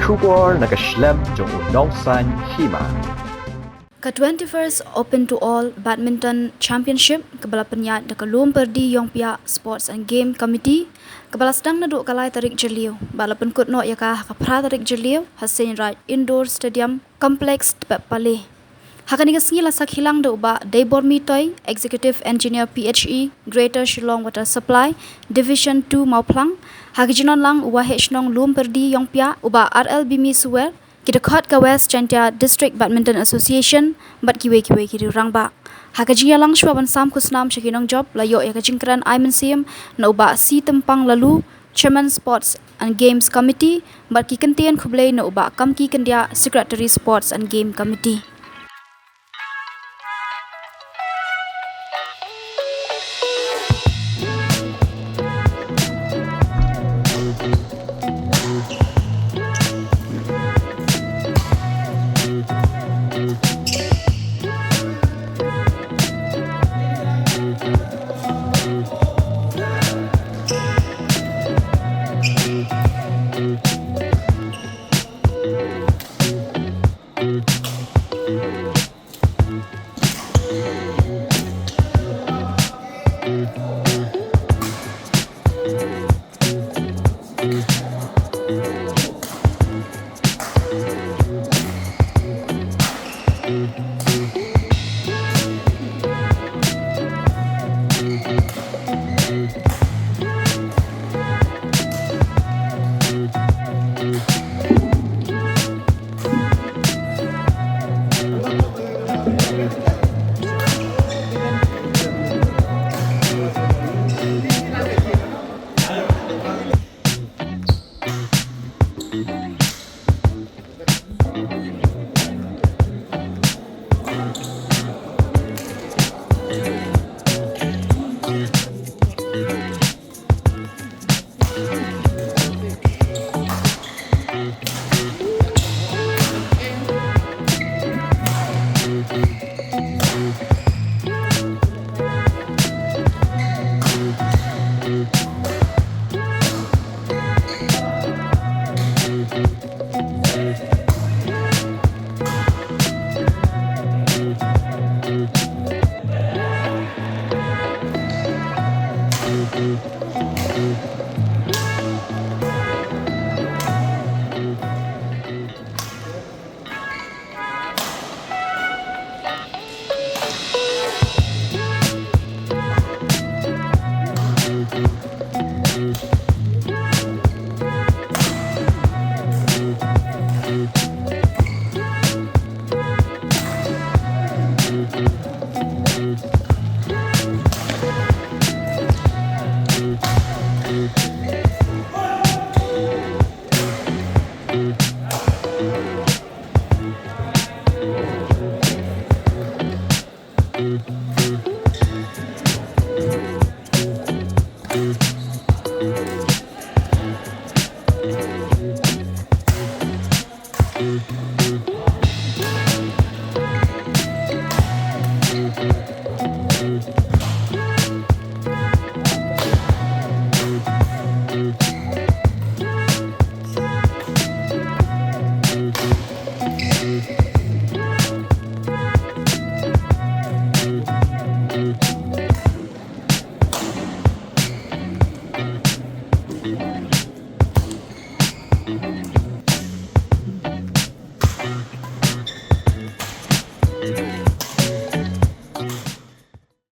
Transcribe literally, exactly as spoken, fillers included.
Khubor na ka shlem jong u nongsan hima. Ka twenty-first Open to All Badminton Championship kaba la pynïaid da ka Lum Pyrdi Ïongpiah Sports and Game Committee kaba la sdang naduh ka lai tarik Jylliew bad la pynkut noh ïa ka ha ka phra tarik Jylliew ha Seiñ Raij Indoor Stadium Complex, Tpep Paleh. Ha kane ka sngi la sakhi lang da u Bah Deibormi Toi, Executive Engineer P H E, Greater Shillong Water Supply, Division two Mawphlang, ha ka jingdon lang u Waheh Shnong Lum Pyrdi Ïongpiah, u Bah R L Bimi Suwer, ki dkhot ka West Jaintia District Badminton Association, bad kiwei kiwei ki riew rangbah. Ha ka jingïalang shuwa ban sam khusnam sha ki nongjop, la ïoh ïa ka jingkren ai mynsiem na u Bah C Tympang Laloo, Chairman Sports and Games Committee, bad ki kyntien khublei na u Bah Kamki Kyndiah, Secretary Sports and Game Committee.